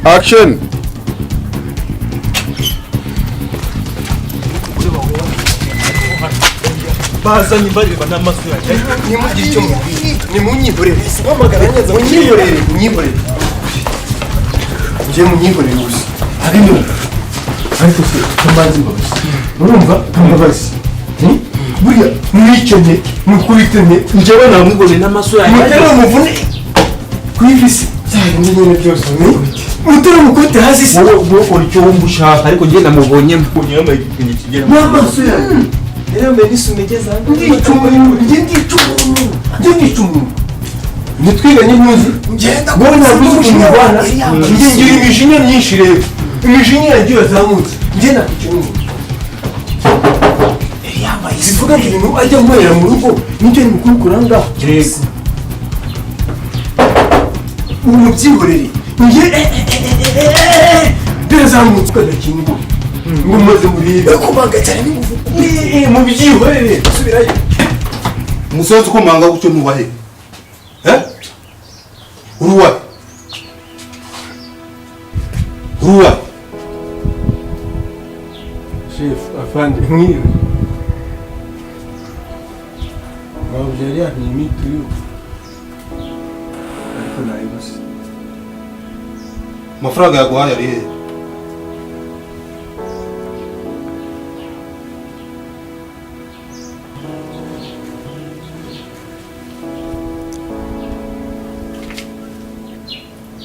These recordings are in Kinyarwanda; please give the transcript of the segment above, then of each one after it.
Action! Bazanye bareba n'amaso yanjye. Nimugire icyo mubwira, nimunyihorere, munyihorere, munyihorere, njye munyihorere gusa harimo. Ariko se mbanze imbabazi, urumva imbabazi? Buriya mwikenye mukubitene njyewe namwibone n'amaso yanjye. Mutere umuvune ku ivisi bya bindi nyine byose, mutere umukubite hasi se. Wowe ukora icyo wumva ushaka, ariko njye namubonye mbonye yambaye igitenge kigera n'amaso yanjye. Yari yambaye n'isume igeze aha. Ndica umuntu, njye ndica umuntu, njye ndica umuntu. Ntitwiganye ntuzi Ngenda. Wowe ntabwo uzi ukuntu urwana. Yari yambaye. Njye ngira imijinya myinshi rero, imijinya yanjye yazamutse, njye nakwica n'umuntu. Yari yambaye Bivuga ngo ibintu ajya nkorera mu rugo nicyo ni kubikora aha ngaha. Yego. Ubu mubyihorere, njye birazamutse ukadakinga ngo maze murebe. Kumanga cyane n'ingufu. Mubyihorere, Subirayo. Umusozi ukomanga gutyo nuwahe? Eh? Uruwahe? Uruwahe? Chef afande, mwiriwe. Mabuje yari yampaye imituyu ariko nayibuze. Amafaranga yaguhaye ari hehe?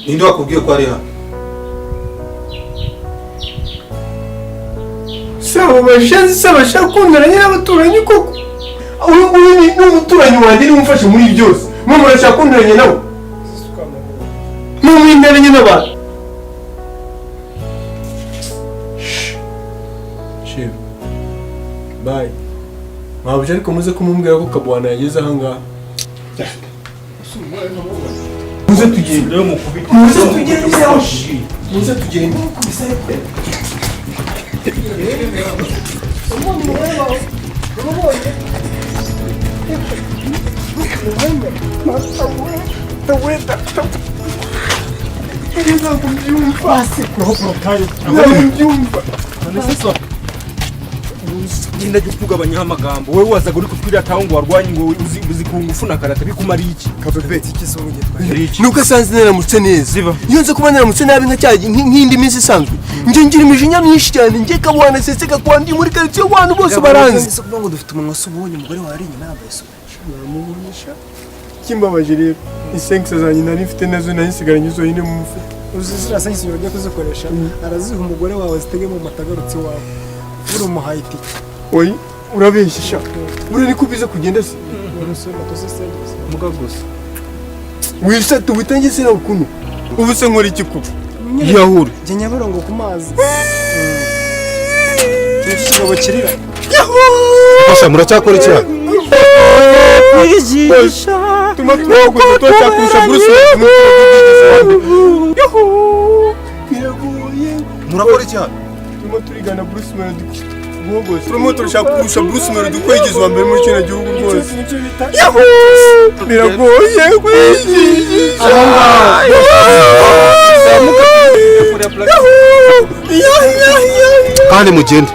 Ninde wakubwiye ko ari hano? Si abo bashazi se bashaka kunduranye n'abaturanyi koko? Uyu nguyu ni umuturanyi wanjye, niwe umfashe muri byose. Mwe murashaka kunduranye nawe, mumwindaranye n'abantu. Chef, bye. Mwabuje ariko muze kumubwira ko Kabwana yageze aha ngaha. Muze tugende, muze tugende, muze tugende. Ntabwo mbyumva, ntabwo mbyumva. Genda jya utugabanyaho amagambo. Wowe wazaga uri kutwirataho ngo warwanye, ngo uzi ku ngufu na karate, bikumariye iki? Kabebeti iki se ubu Ari iki? Nuko asanze naramutse neza. Iyo nza kuba naramutse nabi nka cya nk'indi minsi isanzwe, njye ngira imijinya myinshi cyane. Njye Kabwana seseka kwa ndi muri karitsiye, abantu bose baranzi. Ese kuvuga ngo dufite umunwa se, ubonye umugore wawe ari inyuma yambaye isume? Namubonesha kimbabaje rero isenkisa zanjye nari mfite nazo nayisigaranye zonyine mu mufuka. Uzi ziriya sayisi bagiye kuzikoresha, araziha umugore wawe zitege mu mata agarutse iwawe, buri umuhaye itike. Oyi, urabeshya sha! Buriya niko biza kugenda se? Umusore moto se sengisi. Muga gusa. Wisate ubutange se nawe ukuntu ubu se nkora iki kuba yahura? Jya Nyabarongo ku mazi. Nicyo kigabo kirira. Basha, muracyakora iki hano? Tuma twakoze turacyakurusha Bruce. Biragoye. Murakora iki hano? Turimo turigana Bruce Melody guhogoza, turimo turashaka kurusha Bruce Melody uko yigize uwa mbere muri kino gihugu rwose. Nicyo bita Biragoye kwigisha. Kandi mugende.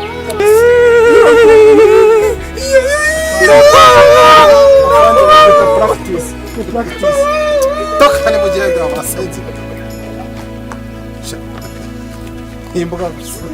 Practice. Ni practice. Kandi mugende abasenzi. Imbwa gusa.